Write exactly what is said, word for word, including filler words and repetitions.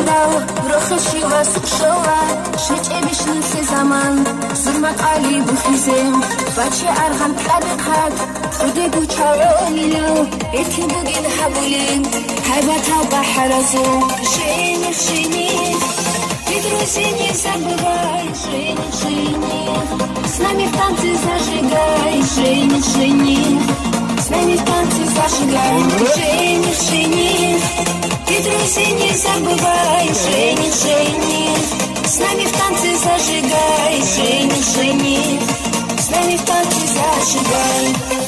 Дал рохел щивас щола, щечӀебищ нилъе заман, зурмакъали бухизе, баче аргъан кьабихъат, цӀудего чагӀолилал, бетин бугин гьабулин, гьайбатал бахӀаразул. Жених, жених, ты друзей не забывай, жених, жених, с нами в танце зажигай, жених, жених, с нами в танце зажигай, жених, жених. Ты друзей не забывай, жених, жених. С нами в танце зажигай, жених, жених. С нами в танце зажигай.